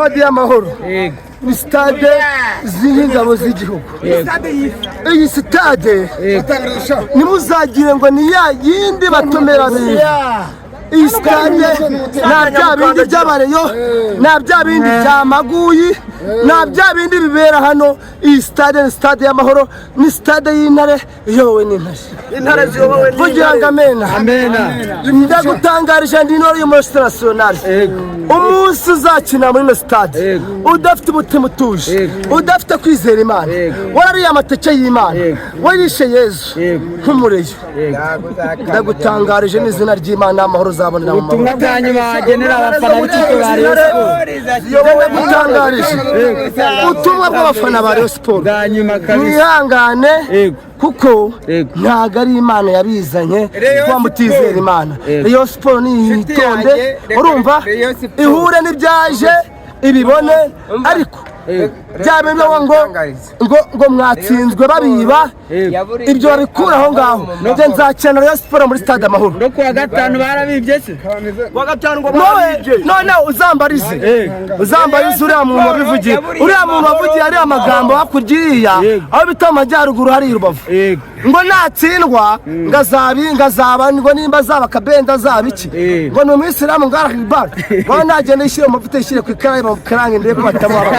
Stade y'Amahoro ni stade z'ingabo z'igihugu. Iyi stade ntimuzagire ngo ni ya yindi batomera biba. Iyi stade nta bya bindi by'abareyo, nta bya bindi bya maguyi, nta bya bindi bibera hano. Iyi stade ni stade y'Amahoro, ni stade y'Intare iyobowe n'Intare. Intare ziyobowe. Vugira ngo amena. Ndagutangarije, ndi intore y'umunsi nationale. Umunsi uzakina muri ino stade udafite umutima utuje, udafite kwizera Imana, warariye amateke y'Imana, warishe Yezu nk'umureyo, ndagutangarije n'izina ry'Imana, amahoro uzabonera mu Ubutumwa mahoro. bwa nyuma wagenera abafana b'ikipe ba Rayon Sport? Ndagutangarije ubutumwa bw'abafana ba Rayon Sport. Bwa nyuma kabisa. Mwihangane, kuko ntabwo ari Imana yabizanye kuba mutizera Imana. Rayon Sport niyitonde, urumva, ihure n'ibyaje ibibone, ariko bya bindi ngo mwatsinzwe babiba, ibyo babikura aho ngaho. Njye nzakina Rayon Sport muri Stade Amahoro. No kuwa gatanu barabibye se? Kuwa gatanu ngo Wowe barabibye. Noneho uzambarize uriya muntu wabivugiye, uriya muntu wavugiye ariya magambo hakurya iriya, aho bita mu majyaruguru, hari i Rubavu, ngo natsindwa ngo azaba ngo nimba azaba akabenda, azaba iki, ngo ni umwisilamu, ngo arahibara, ngo nagenda yishyire mu mavuta, yishyire ku ikarayi bamukarange, ndebe ko batamuha.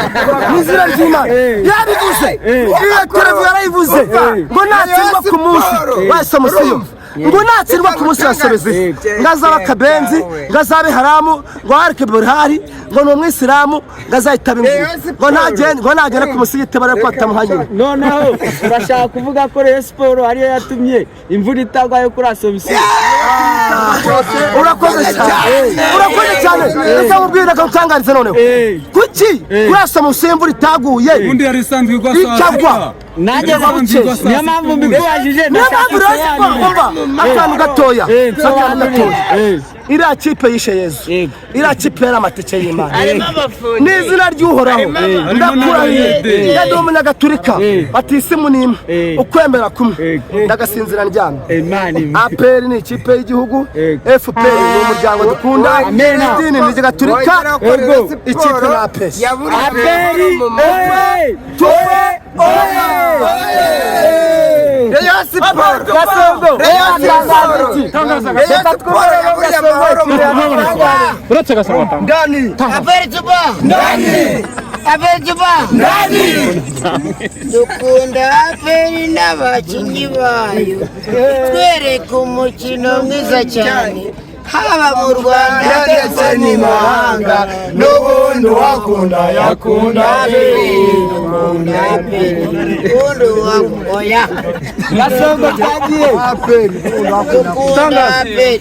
Mu izina ry'Imana yabivuze, iyo televiziyo yarayivuze, ngo natsindwa ku munsi wa Somusiyo, ngo natsindwa ku munsi wa Sobeziyo, ngo azaba akabenzi, ngo azabe haramu, ngo harike burihari, ngo ni umwisilamu, ngo azahitaba inguru, ngo nagenda, ngo nagera ku musigiti barebe ko batamuha nyine. Noneho urashaka kuvuga ko Rayon Sport ariyo yatumye imvura itagwa yo kuri Assomption? Urakoze cyane, urakoze cyane. Reka mubwire, reka mutangarize noneho kuki kuri Assomption imvura itaguye. Ubundi yari isanzwe igwa saa Ikagwa. sita. Nanjye Ikagwa saa niyo mpamvu mbikubajije. Niyo mpamvu rero siporo, umva akantu gatoya, akantu gatoya. Iriya kipe yishe Yezu, iriya kipe yari amateke y'Imana. N'izina ry'Uhoraho ndakurahiye, ndi umunyagatulika, batisimu n'imwe, ukwemera kumwe, ndagasinzira ndyamye. Imana imwe. APR ni ikipe y'igihugu, FPR ni umuryango dukunda, idini ni Gatulika, ikipe ni APR. APR! Rayon Sport. Gasongo. Rayon Sport. Rayon Sport yaburiye amahoro mu Rwanda. Uretse Gasongo. Ndani. APR tuba! Ndani. APR tuba! Ndani. Dukunda APR n'abakinnyi bayo. Twereka umukino mwiza cyane, haba mu Rwanda ndetse n'imahanga. N'ubundi uwakunda yakunda. Dukunda APR, ubundi oya. Gasongo, twagiye. Dukunda APR,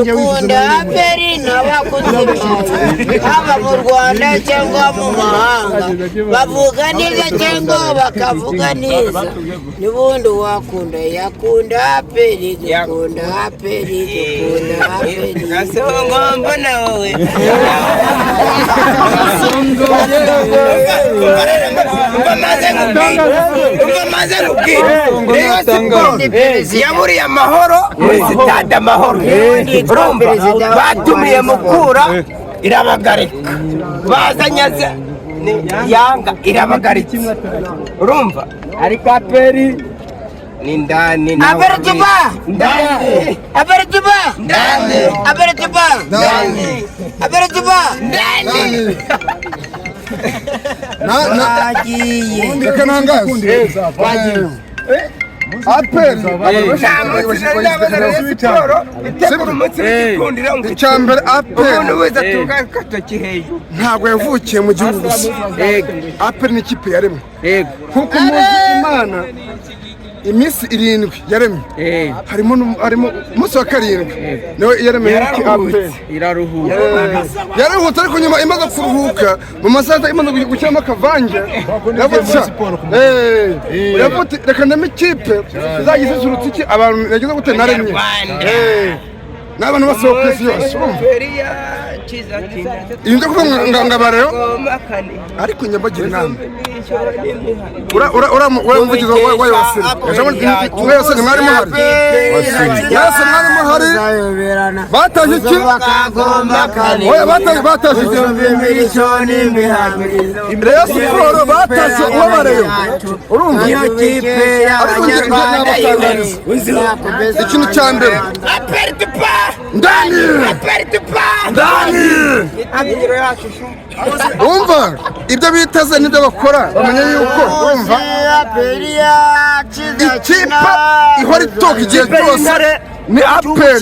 dukunda APR n'abakunzi bayo, haba mu Rwanda cyangwa mu mahanga, bavuga neza cyangwa bakavuga neza. N'ubundi uwakunda yakunda APR. Dukunda APR, dukunda APR. Gasongo, mbona wowe umva maze nkubwire, Rayon Sport yaburiye amahoro muri Sitade Amahoro. Urumva, batumiye Mukura irabagarika, bazanye Yanga irabagarika, urumva. Ariko APR ni ndani nawe. APR tuba! Ndani. APR tuba! Ndani. APR tuba! Ndani. APR tuba! Ndani. Twagiye. Reka ntangaze APR. Nta munsi nari nabona Rayon Sport itegura umunsi w'igikundiro ngo Icya mbere, APR umuntu wese atunga agatoki hejuru. ntabwo yavukiye mu gihugu gusa. APR ni ikipe yaremwe nk'uko muzi Imana iminsi 7 yaremye, harimo umunsi wa karindwi niwe yaremeye iki? APR. Iraruhuka. Yararuhutse, ariko nyuma imaze kuruhuka mu masaha, imaze gushyiramo akavange, yavuze: "Reka ndeme ikipe izajya isusurutsa iki abantu nagize gute naremye." N'abantu bose bo ku isi yose, urumva. Ibyo kuvuga ngo abarero ariko nyambagira inama ura ura umuvugizi wa yose mwese mwari muhari, mwese mwari muhari. Batashye iki? Oya, batashye iki? Rayon Sport batashye ubabareyo, urumva? Ariko njye nabatangariza ikintu cya mbere ndani ndani. Umva, ibyo biteze n'ibyo bakora, bamenye yuko, urumva, ikipe ihora itoka igihe cyose ni APR.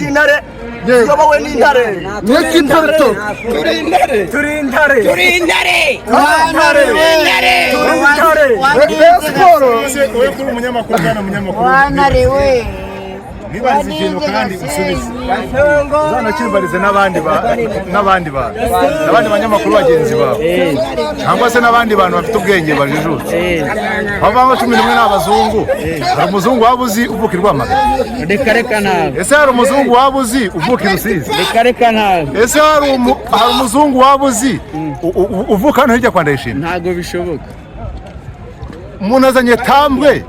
Iyobowe n'intare. Niyo kipe ihora itoka. Turi intare, Turi intare. Turi intare, turi intare. Rayon Sport. Wowe kuri umunyamakuru, bwana munyamakuru, nibarize ikintu kandi usubize, uzanakimbarize n'abandi bantu, n'abandi banyamakuru bagenzi bawe, cyangwa se n'abandi bantu bafite ubwenge bajijutse. Bavuga ngo 11 ni abazungu. Hari umuzungu waba uzi uvuka i Rwamagana? Reka reka, ntabwo. Ese hari umuzungu waba uzi uvuka i Rusizi? Reka reka, ntabwo. Ese hari umuzungu waba uzi uvuka hano hirya kwa Ndayishimiye? Ntabwo bishoboka. Umuntu azanye Tambwe,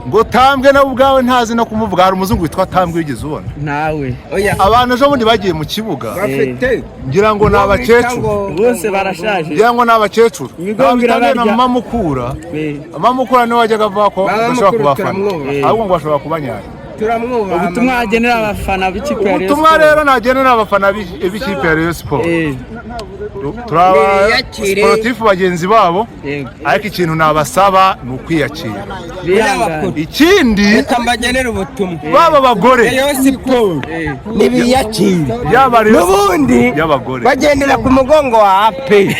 ngo Tambwe nawe ubwawe ntazi no kumuvuga. Hari umuzungu witwa Tambwe wigeze ubona? Ntawe. Abantu ejo bundi bagiye mu kibuga, Bafite ngira ngo ni abakecuru. Bose barashaje. Ngira ngo ni abakecuru. Imigongo Ntabwo na irabarya. Mamukura. Mamukura niwe wajyaga avuga ko Mama udashobora Mukuru kubafana, turamwubaha. ahubwo ngo bashobora kubanyara. Turamwubaha. Ubutumwa wagenera abafana b'ikipe ya Rayon Ubutumwa Sport. rero nagenera abafana b'ikipe ya Rayon Sport, turi aba Biyakire. sportif bagenzi babo, Yego. ariko ikintu nabasaba ni ukwiyakira. Bihangane. Ikindi, Reka mbagenere ubutumwa. baba abagore, Rayon Sport ntibiyakire. yaba Rayon N'ubundi y'abagore bagendera ku mugongo wa APR,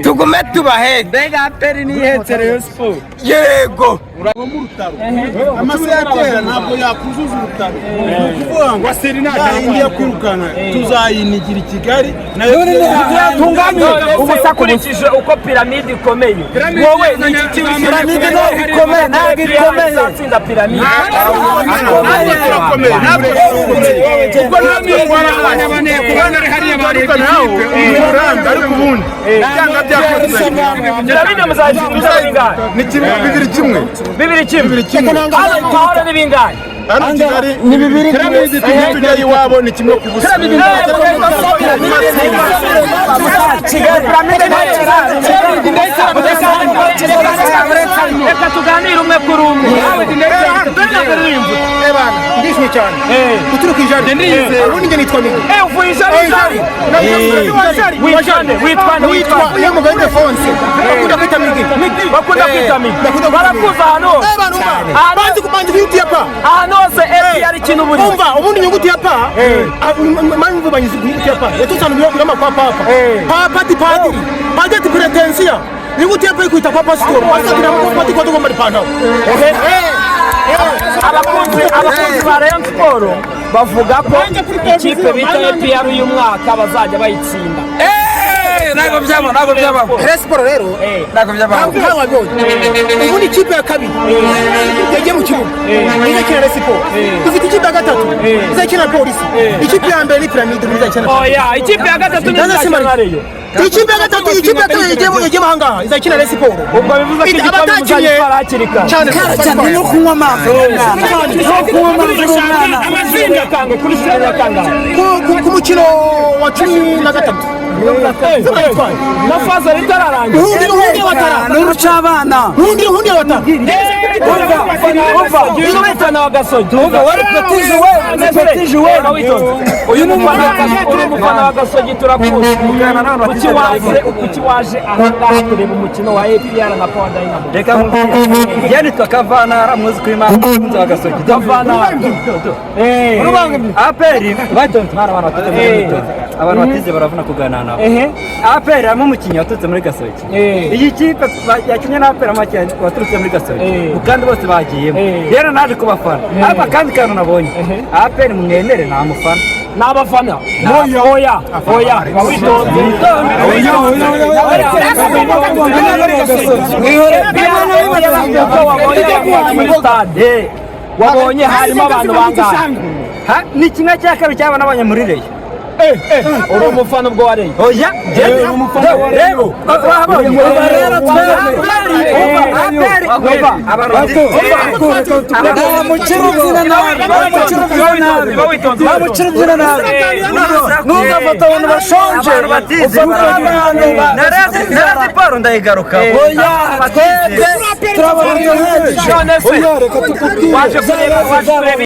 tugume tubaheke. Mbega APR nihetse Rayon Sport. Yego. Amasaha ya kera ntabwo yakuzuza urutaro, ni ukuvuga ngo yayindi yo kwirukanka tuzayinigira i Kigali nayo. Tunganye ubusa ukurikije uko Piramide ikomeye, wowe ni iki? Piramide ntabwo ikomeye, ntabwo ikomeye. Izatsinda Piramide. Ubwo natwe twarahari umurambi, ariko ubundi byanga byakoze. Piramide muzayitsinda bingahe? Ni kimwe, 2-1. 2-1. 2-1. Hano mu Mahoro ni bingahe? Hano i Kigali ni 2. Piramide tujye tujya iwabo ni 1-0. Reka tuganire umwe kuri umwe. Ndishimye cyane uturuka Ijari, ubundi njye nitwa Migi. Uvuye Ijari? Witwa nde? Witwa nde? Witwa Witwa Niyomugabo Ildefonse, bakunda kwita Migi. Bakunda kwita Migi. Barakuza ahantu hose. Banzi kubanza inyuguti ya pa. Ahantu hose APR ikina uburi. Umva, ubundi inyuguti ya pa, mpamvu banyize inyuguti ya pa yaturutse ahantu birama kwa papa. Papa ati padiri, padiri ati peretensiya, inyuguti ya pa ikwita kwa pasitori, pasitori ati padiri kwa tugomba ipantaro. Abakunzi ba Rayon Sport bavuga ko ikipe bita APR uyu mwaka bazajya bayitsinda. Ntabwo byabaho, ntabwo byabaho. Rayon Sport rero Ntabwo byabaho. Ntabwo wabibonye, ubundi ikipe ya kabiri yagiye mu kibuga izakina Rayon Sport. Dufite ikipe ya gatatu izakina Polisi, ikipe ya mbere ni Piramide izakina. Oya, ikipe ya gatatu ni izakina na Rayon. Ikipe ya gatatu, ikipe ya kabiri yagiye ahangaha izakina Rayon Sport. Ubwo bivuze ko igikombe Abatakinnye muzagitwara hakiri kare. Cyane. Cyane no kunywa amazi, no kunywa amazi n'umwana. Amatsinda kange kuri sitade ya kangahe? Ku mukino wa 13. Na faza itararangira. Uhundi watara. N'urucabana. Uhundi watara. Umva, uyu ni umufana wa Gasogi. Umva, wari petit joueur, petit joueur. Uyu ni umufana wa Gasogi, turakuzi. Kuki waje ahangaha kureba umukino wa APR na Power Dynamo? Reka nkubwire, njye nitwa Kavanara, muzi ko Imana umukunzi wa Gasogi. Kavanara. APR batonze mwana, abantu batutse muri Gasogi, abantu batize baravuna kuganira nabo. APR harimo umukinnyi waturutse muri Gasogi. Iyi kipe yakinnye na APR, umukinnyi waturutse muri Gasogi, kandi bose bagiyemo. Rero naje kubafana, ariko akandi kantu nabonye, APR mwemere nta mufana. Ni abafana. Oya, oya, witonze. Muri stade wabonye harimo abantu bangahe? Ni kimwe cya kabiri cy'abana nabonye muri Rayon. Uri umufana ubwo wareye? Oya, rero wahabonye rero twebwe mukiri ubyina nabi, bamukiri ubyina nabi, bamukiri ubyina nabi. Ntugafate abantu bashonje, ufate abantu. Na siporo ndayigaruka. Oya, twebwe turabaryoheje. None se Oya, reka tukubwire. waje kureba, waje kureba.